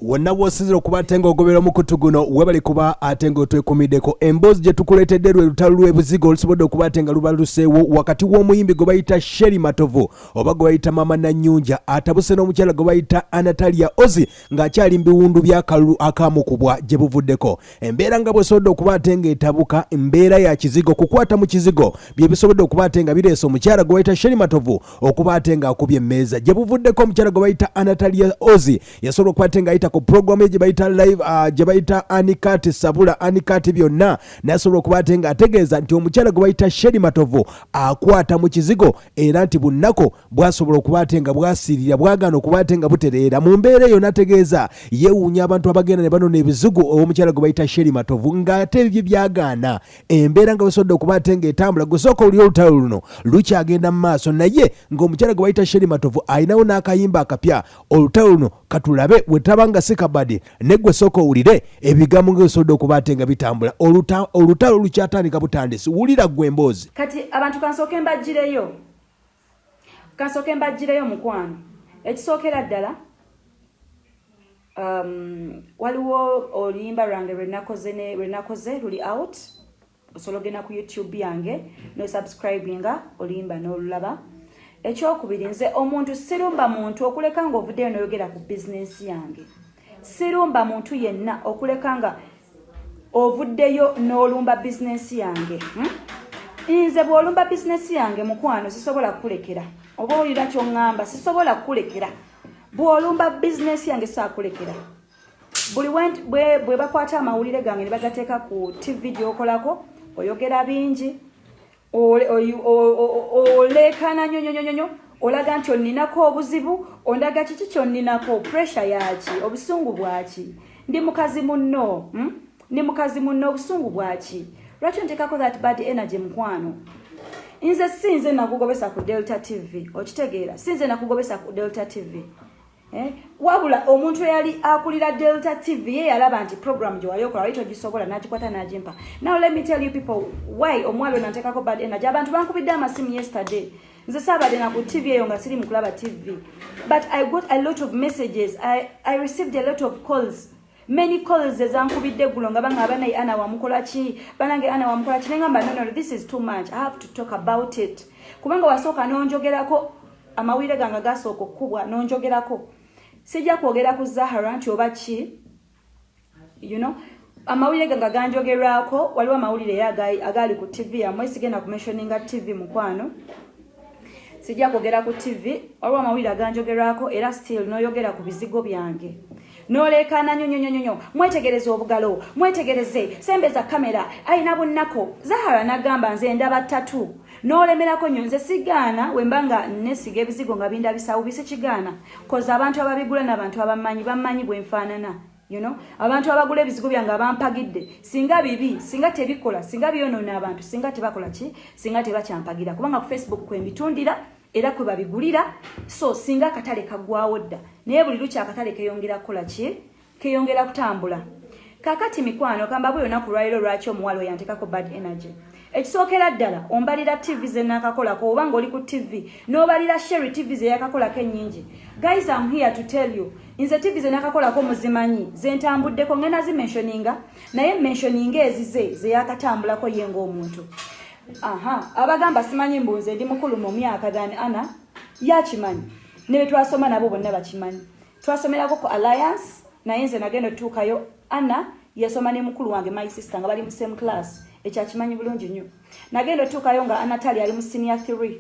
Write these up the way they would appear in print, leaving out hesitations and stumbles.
Wonna w'osinzira okuba ate ng'ogobera omukutu guno, webale kuba ate ng'otwekumiddeko. Emboozi gye tukuleetedde lwe lutalo lw'ebuzigo olusobodde okuba ate nga luba luseewo wakati w'omuyimbi gwe bayita Sherry Matovu oba gwe bayita Mama Nanyunja atabuse n'omukyala gwe bayita Anatalia Ozi ng'akyali mu biwundu by'akalulu akaamukubwa gye buvuddeko. Embeera nga bw'esobodde okuba ate ng'etabuka, mbeera ya kizigo kukwata mu kizigo bye bisobodde okuba ate nga bireese omukyala gwe bayita Sherry Matovu okuba ate ng'akubye emmeeza gye buvuddeko. Omukyala gwe bayita Anatalia Ozi yasobola okuba ate ng'ayita ku pulogulaamu ye gye bayita live, gye bayita Anikati Sabula Anikati byonna, n'asobola okuba ate ng'ategeeza nti omukyala gwe bayita Sherry Matovu akwata mu kizigo era nti bunnako bwasobola okuba ate nga bwasiirira bwagaana okuba ate nga butereera. Mu mbeera eyo n'ategeeza yeewuunya abantu abagenda ne banona ebizigo ow'omukyala gwe bayita Sherry Matovu ng'ate ebibye byagaana. Embeera nga bwesobodde okuba ate ng'etambula, gwe sooka owulire olutalo luno lukyagenda mu maaso, naye ng'omukyala gwe bayita Sherry Matovu alinawo n'akayimba akapya. Olutalo luno katulabe wetaba nga si kabadi, ne gwe sooka owulire ebigambo nga bisobodde okuba ate nga bitambula. Olutalo lukyatandika butandisi. Wulira ggwe emboozi. Kati abantu, kansooke mbaggireyo mukwano. Ekisookera ddala, waliwo oluyimba lwange lwenakoze luli out. Osobola ogenda ku YouTube yange nosubscribinga oluyimba n'olulaba. Ekyokubiri, nze omuntu sirumba muntu okuleka ng'ovuddeyo n'oyogera ku bizinensi yange. Sirumba muntu yenna okuleka nga ovuddeyo n'olumba bizinensi yange, Nze bw'olumba bizinensi yange, mukwano, sisobola kukulekera. Oba olira kyoŋŋamba, sisobola kukulekera. Bw'olumba bizinensi yange, saakulekera. Buli bwe bakwata amawulire gange ne bagateeka ku TV gy'okolako, oyogera bingi, oleekaana nnyo nnyo nnyo nnyo, olaga nti onninako obuzibu. Ondaga kiki kyonninako? Pressure yaki? Obusungu bwaki? Ndi mukazi munno, Ndi mukazi munno, obusungu bwaki? Lwaki onteekako that bad energy, mukwano? Nze si nze nakugobesa ku Delta TV, okitegeera? Si nze nakugobesa ku Delta TV, eh? Wabula omuntu eyali akulira Delta TV ye yalaba nti program gye wali okola wali togisobola, n'agikwata n'agimpa. Now let me tell you people why omuwala ono anteekako bad energy. Abantu bankubidde amasimu yesterday. Nze saabadde na ku TV eyo nga siri mu kulaba TV, but I got a lot of messages. I received a lot of calls, many calls ezankubidde eggulo nga banga, "Banayi, Ana wamukola ki? Banange, Ana wamukola ki?" Nengamba, "No, no, this is too much. I have to talk about it," kubanga wasooka n'onjogerako, amawulire gange gasooka okukubwa n'onjogerako. Sijja kwogera ku Zahara nti oba ki, amawulire gange ganjogerwako. Waliwo amawulire era agaali ku TV yammwe. Sigenda kumentioninga TV, mukwano, sijja kwogera ku TV. Waliwo amawulire aganjogerwako era still n'oyogera ku bizigo byange n'oleekaana nnyo nnyo nnyo nnyo. "Mwetegereze obugalo, mwetegereze, sembeza kamera, ayina bunnako." Zahara n'agamba, "Nze ndaba ttatu." N'olemerako nnyo. Nze sigaana wemba nga nesiga ebizigo nga bindabisa bubi, sikigaana, 'cause abantu ababigula n'abantu abamanyi bamanyi bwenfaanana. Abantu abagula ebizigo byange abampagidde, singa bibi, singa tebikola, singa byonoona abantu, singa tebakola ki, singa tebakyampagira, kubanga ku Facebook kwembitundira era kwe babigulira. So singa akatale kaggwawo dda, naye buli lukya akatale keyongera kukola ki? Keyongera kutambula. Kakati mikwano, kambabwe olunaku lwaliro lwaki omuwala oyo antekako bad energy. Ekisookera ddala, ombalira TV zenakakolako, oba ng'oli ku TV n'obalira Sherry TV zeyakakolako ennyingi. Guys, am here to tell you, nze TV zenakakolako muzimanyi, zentambuddeko. Ngenda zimentioninga, naye mentioninga ezize zeyakatambulako ye ng'omuntu. Aha, abagamba simanyi mbu nze ndi mukulu mu myaka than Ana, yakimanyi, ne betwasoma nabo bonna bakimanyi. Twasomerako ku Alliance, naye nze nagenda otuukayo, Ana yasoma ne mukulu wange, my sister, nga bali mu same class. Ekyo akimanyi bulungi nnyo. Nagenda otuukayo nga Anatali ali mu senior 3,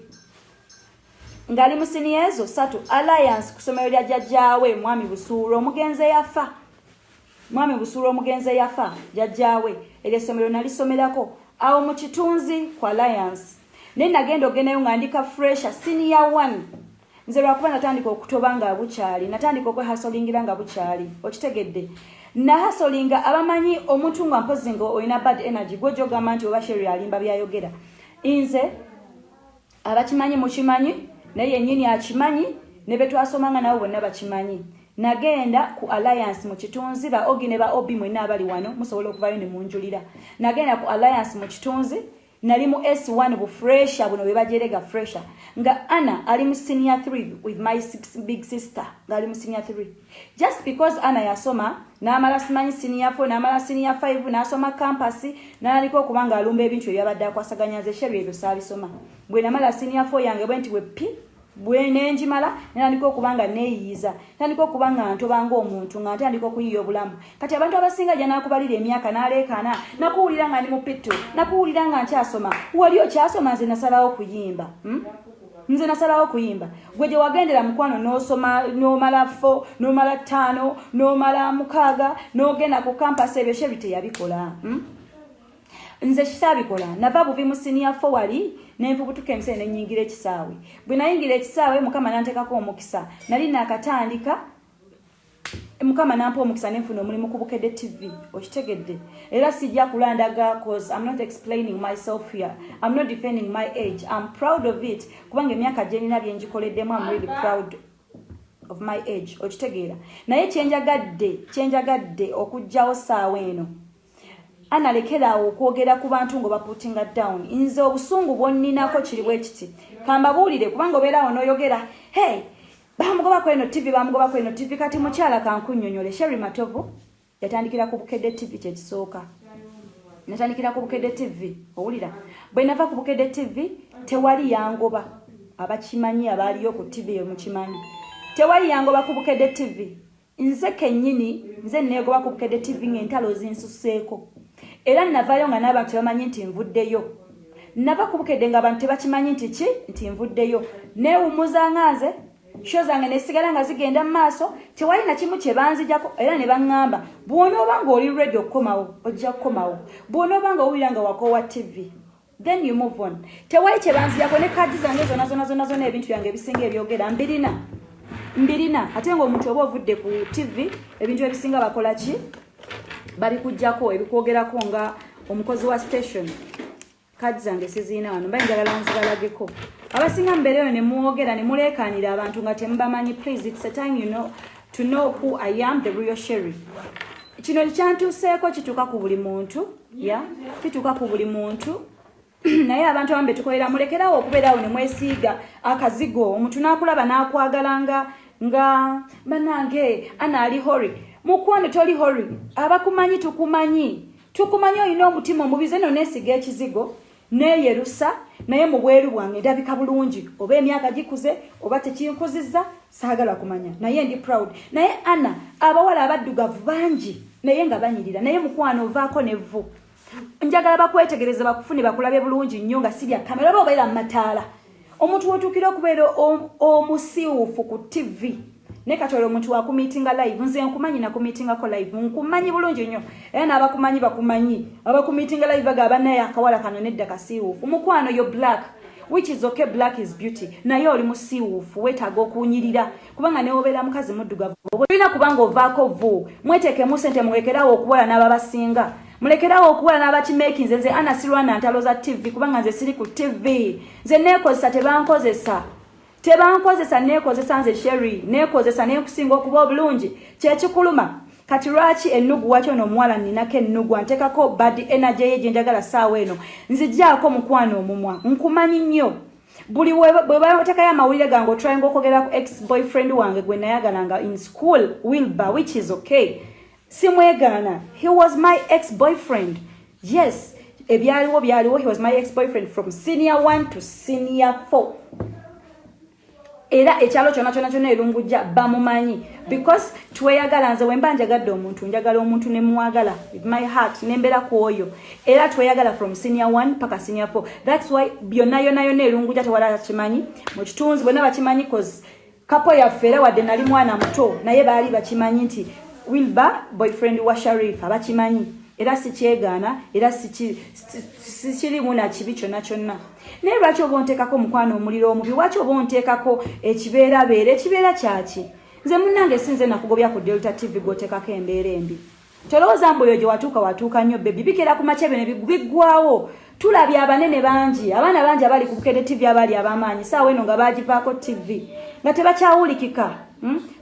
ng'ali mu siniya ezo 3, Alliance, ku ssomero lya jjajjaawe Mwami Busuulwa omugenzi eyafa. Mwami Busuulwa omugenzi eyafa, jjajjaawe, eryo essomero nalisomerako awo mu Kitunzi ku Alliance. Naye nagenda ogendayo nga ndika fresher, senior 1. Nze lwakuba natandika okutoba nga bukyali, natandika okwehustlingira nga bukyali, okitegedde? Nahustlinga. Abamanyi omuntu nga mpozi nga olina bad energy, gwejogamba nti oba Sherry alimba byayogera. Nze abakimanyi mukimanyi, naye yennyini akimanyi, ne betwasomanga nabo bonna bakimanyi. Nagenda ku Alliance mu Kitunzi. Ba Ogi ne ba Obi mwenna abali wano musobola okuvayo ne munjulira. Nagenda ku Alliance mu Kitunzi. Nali mu S1 bu fresher buno bwe bajerega fresher, nga Anna ali mu senior 3 with my big sister, nga ali mu senior 3. Just because Anna yasoma n'amala simanyi senior 4, n'amala senior 5, n'asoma campus, n'aliko okuba nga alumba ebintu ebyabadde akwasaganya, nze Sherry ebyo saabisoma. Bwe namala senior 4 yange bwe nti bwe pi bwe nenjimala, netandika okuba nga neeyiyiza, ntandika okuba nga ntoba ng'omuntu, nga ntandika okuyiya obulamu. Kati abantu abasinga gya nakubalira emyaka n'aleekaana, nakuwulira nga ndi mu P2, nakuwulira nga nkyasoma. Wali okyasoma, nze nasalawo kuyimba, Nze nasalawo kuyimba. Gwe gye wagendera mukwano n'osoma n'omala 4, n'omala 5, n'omala 6, n'ogenda ku campus, ebyo Sherry teyabikola, Nze kisaabikola. Nava buvi mu senior 4 wali nenfubutuka emisene nenyingira ekisaawe. Bwe nayingira ekisaawe, Mukama nanteekako omukisa. Nali nakatandika, Mukama nampa omukisa nenfuna omulimu ku Bukedde TV, okitegedde? Era sijja kulandaga 'cause I'm not explaining myself here. I'm not defending my age. I'm proud of it, kubanga emyaka gyenina byenjikoleddemu. I'm really proud of my age, okitegeera? Naye kyenjagadde okugjawo saawa eno, analekerawo okwogera ku bantu nga baputinga down. Nze obusungu bwonninako kiri bwe kiti, kambabuulire, kubanga obeerawo n'oyogera, "Hey, bamugobako eno TV, bamugobako eno TV." Kati mukyala, kankunnyonnyole. Sherry Matovu yatandikira ku Bukedde TV. Kyekisooka, natandikira ku Bukedde TV, owulira? Bwe nava ku Bukedde TV, tewali yangoba. Abakimanyi, abaaliyo ku TV eyo mukimanyi, tewali yangoba ku Bukedde TV. Nze kennyini nze neegoba ku Bukedde TV ng'entalo zinsuseeko, era navaayo nga n'abantu tebamanyi nti nvuddeyo. Nava ku Bukedde nga abantu tebakimanyi nti ki nti nvuddeyo. Neewummuza nga nze show zange nesigala nga zigenda mu maaso, tewali na kimu kye banzijako. Era ne baŋŋamba, bw'onooba ng'oli ready okukomawo, ojja kukomawo. Bw'onooba nga owulira nga wakoowa TV, then you move on. Tewali kye banzijako, ne kaadi zange zonna zonna zonna zonna, ebintu byange ebisinga ebyogera mbirina, mbirina. Ate ng'omuntu oba ovudde ku TV, ebintu ebisinga bakola ki? Babikugjako ebikwogerako nga omukozi wa station. Kaadi zange siziina wano, mba njagala nzibalageko. Abasinga mubeereyo ne mwogera ne muleekaanira abantu nga temubamanyi. Please, it's a time to know who I am, the real Sherry. Kino kyantuuseeko, kituuka ku buli muntu ya kituuka ku buli muntu. Naye abantu abamu betukolera, mulekerawo okubeerawo ne mwesiiga akazigo, omuntu n'akulaba n'akwagala nga banange ana ali hori. Mukwano, toli hori. Abakumanyi tukumanyi, tukumanyi olina omutima omubi. Ze no neesiga ekizigo neeyerusa, naye mu bweru bwange ndabika bulungi. Oba emyaka gikuze oba tekinkuzizza, saagala kumanya, naye ndi proud. Naye ana abawala abaddugavu bangi naye nga banyirira, naye mukwano ovaako nevvu. Njagala bakwetegereze, bakufune, bakulabe bulungi nnyo nga si bya kamera oba obeera mu mataala. Omuntu wotuukira okubeera omusiiwuufu ku TV, naye kati olwo omuntu wakumiitinga live. Nze nkumanyi, nakumiitingako live, nkumanyi bulungi nnyo, era n'abakumanyi bakumanyi. Abakumiitinga live bagamba, "Naye akawala kano nedda, kasiiwuufu." Mukwano, yo black, which is okay, black is beauty, naye oli musiiwuufu, weetaaga okunyirira, kubanga newobeera mukazi muddugavu olina kubanga ovaako vu. Mweteekemu sente, mulekerawo okuwala n'ababasinga, mulekerawo okuwala n'abakimakinze. Nze ana sirwana ntalo za TV, kubanga nze siri ku TV. Nze neekozesa, tebankozesa, tebankozesa, neekozesa. Nze Sherry neekozesa, nenkusinga okuba obulungi. Kyekikuluma kati lwaki ennugu? Waki ono omuwala ninako ennugu, anteekako bad energy ye gyenjagala saawa eno nzigyako? Mukwano, omumwa nkumanyi nnyo. Buli bwe bateekayo amawulire gange, otryinga okwogera ku ex boyfriend wange gwe nayagalanga in school, Wilber, which is okay, simwegaana. He was my ex boyfriend, yes. Ebyaliwo byaliwo. He was my ex boyfriend from senior 1 to senior 4, era ekyalo kyonna kyonna kyonna erungujja bamumanyi because tweyagala. Nze wemba njagadde omuntu, njagala omuntu nemwagala with my heart, nembeera ku oyo, era tweyagala from senior 1 paka senior 4. That's why byonna yonna yonna erungujja tewala kimanyi, mu kitunzi bonna bakimanyi, 'cause couple yaffe, era wadde nali mwana muto, naye baali bakimanyi nti Wilber boyfriend wa Sharifa, bakimanyi. Era sikyegaana, era sikirimu na kibi kyonna kyonna. Naye lwaki oba onteekako omukwano omuliro omubi? Lwaki oba onteekako ekibeerabeera? Ekibeera kyaki? Nze munnange si nze nakugobya ku Delta TV gwoteekako embeera embi. Tolowooza mbu oyo gye watuuka watuuka nnyo, baby. Bikeera ku makya, byo ne biggwawo. Tulabye abanene bangi, abaana bangi abali ku Bukedde TV, abaali ab'amaanyi, saawa eno nga bagivaako TV nga tebakyawulikika,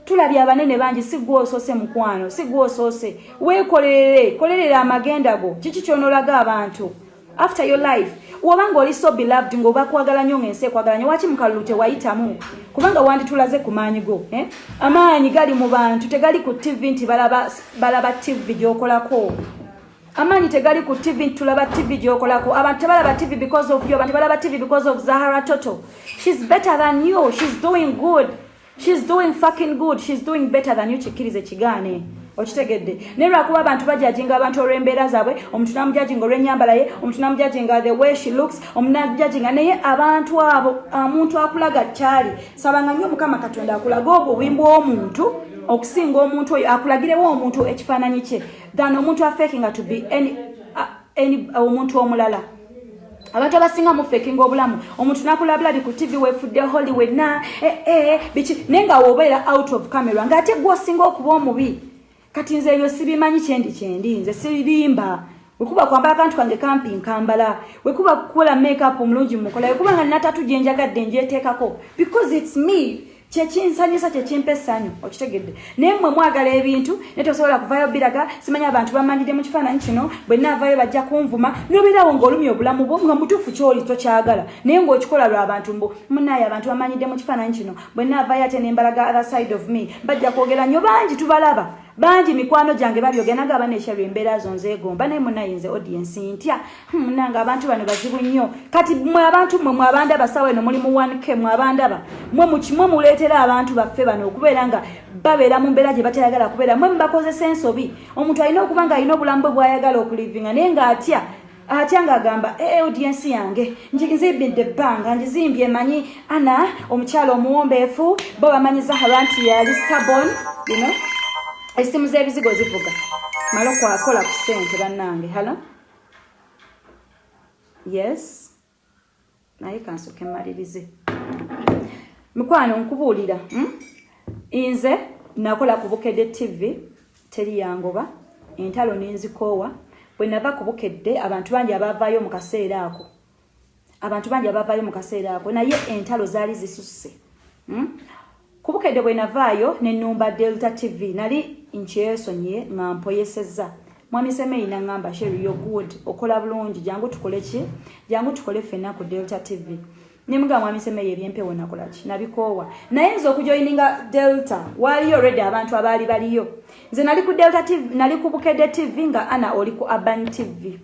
Tulabye abanene bangi. Si gwe osoose, mukwano, si gwe osoose. Weekolerere, kolerera amagenda go. Kiki kyonolaga abantu? After your life, woba ng'oli so beloved, ng'oba kwagala nnyo, ng'ensi ekwagala nnyo, waki mu kalulu tewayitamu? Kubanga wanditulaze ku maanyi go, eh? Amaanyi gali mu bantu, tegali ku TV nti balaba, balaba TV gy'okolako. Amaanyi tegali ku TV nti tulaba TV gy'okolako. Abantu tebalaba TV because of you. Abantu tebalaba TV because of Zahara Toto. She's better than you. She's doing good. She's doing fucking good. She's doing better than you. Kikkirize, kigaane, okitegedde? Naye lwakuba abantu bajudginga abantu olw'embeera zaabwe. Omuntu namujudginga olw'ennyambala ye, omuntu namujudginga the way she looks, omuntu namujudginga. Naye abantu abo, omuntu akulaga kyali, sabanga nnyo Mukama Katonda akulaga obubi bw'omuntu okusinga omuntu oyo akulagirewo omuntu ekifaananyi kye than omuntu afakinga to be any omuntu omulala. Abantu abasinga mufakinga obulamu. Omuntu nakulabulabi ku TV, wefudde holy wenna, eh, eh, biki, naye nga wobeera out of camera ng'ate gwe osinga okuba omubi. Kati nze ebyo sibimanyi. Kyendi kyendi, nze sirimba. Wekuba kwambala kantu kange kampi, nkambala. Wekuba kukola makeup omulungi, mukola. Wekuba nga nina tattoo gyenjagadde, njeteekako because it's me, kyekinsanyusa, kyekimpa essanyu, okitegedde? Naye mmwe mwagala ebintu naye tosobola kuvayo biraga. Simanyi abantu bamanyidde mu kifaananyi kino, bwe naavayo bajja kunvuma. Nobeerawo ng'olumya obulamu bwo nga mutuufu kyoli tokyagala, naye ng'okikola lw'abantu, mbu munaye abantu bamanyidde mu kifaananyi kino, bwe naavayo ate nembalaga other side of me, bajja kwogera nnyo. Bangi tubalaba, bangi mikwano gyange babyogera naga banekyalwa embeera zo nzeegomba, naye munayinze audience ntya? Munange, abantu bano bazibu nnyo. Kati mwe abantu mwe mwabandaba sawa eno muli mu 1K, mwabandaba mwe mukimwe muleetera abantu baffe bano okubeera nga babeera mu mbeera gye batayagala kubeera. Mwe mubakozesa ensobi. Omuntu alina okuba nga alina obulamu bwe bw'ayagala okulivinga, naye ng'atya, atya ng'agamba, "Eh, audience yange nzimbidde ebbanga, ngizimbye, manyi ana omukyala omuwombeefu, bo bamanyi Zahara nti yali stubborn." Essimu z'ebizigo zivuga, mala okwakola ku ssente. Bannange, hello, yes, naye kansooke mmalirize. Mikwano, nkubuulira, Nze nakola ku Bukedde TV, teri yangoba, entalo nenzikoowa. Bwe nava ku Bukedde, abantu bangi abavaayo mu kaseera ako, abantu bangi abavaayo mu kaseera ako, naye entalo zaali zisusse, Ku Bukedde bwe navaayo nenumba Delta TV, nali nkyesonyiye nga mpoyesezza. Mwami Semeyi naŋŋamba, "Sherry, you're good, okola bulungi, jangu tukole ki, jangu tukole ffenna ku Delta TV." Nemugamba, "Mwami Semeyi, ebyempewo nakola ki, nabikoowa." Naye nze okujoininga Delta, waaliyo already abantu abaali baliyo. Nze nali ku Delta TV, nali ku Bukedde TV nga ana oli ku Urban TV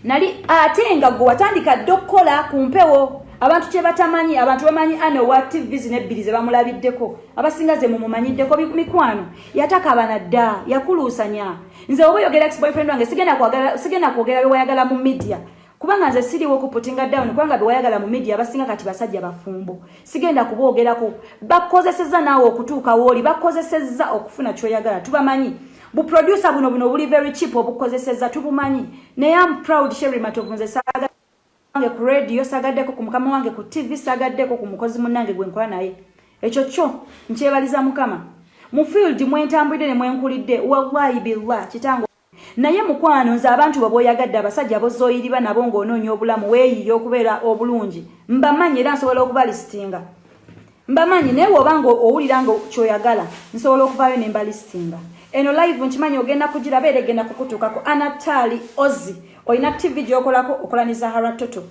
nali, ate nga gwe watandika dde okukola ku mpewo. Abantu kye batamanyi, abantu bamanyi ana owa TV zino ebbiri ze bamulabiddeko, abasinga ze mumumanyiddeko. Mikwano, yatakabana dda, yakuluusanya. Nze oba oyogera ex boyfriend wange, sigenda kwogera bewayagala mu media, kubanga nze siriwo kuputinga down, kubanga bewayagala mu media abasinga kati basajja bafumbo. Sigenda kuboogerako. Bakozesezza naawe okutuuka wooli, bakozesezza okufuna kyoyagala. Tubamanyi buproducer buno, buno buli very cheap, obukozesezza tubumanyi. Naye am proud, Sherry Matovu. Nze saaga wange ku radio, sagaddeko ku mukama wange ku TV, sagaddeko ku mukozi munnange gwe nkola naye. Ekyo kyo nkyebaliza Mukama. Mu field mwentambulidde ne mwenkulidde, wallahi billah, kitange. Naye mukwano, nze abantu bwe boyagadde, abasajja bozoyiriba nabo ng'onoonya obulamu, weeyiye okubeera obulungi, mbamanyi era nsobola okubalistinga, mbamanyi. Naye bw'oba nga owulira nga kyoyagala, nsobola okuvaayo ne mbalistinga. Eno live nkimanyi ogenda kugiraba era egenda kukutuukako. Anatali Ozi, olina TV gy'okolako, okola ne Zahara Toto.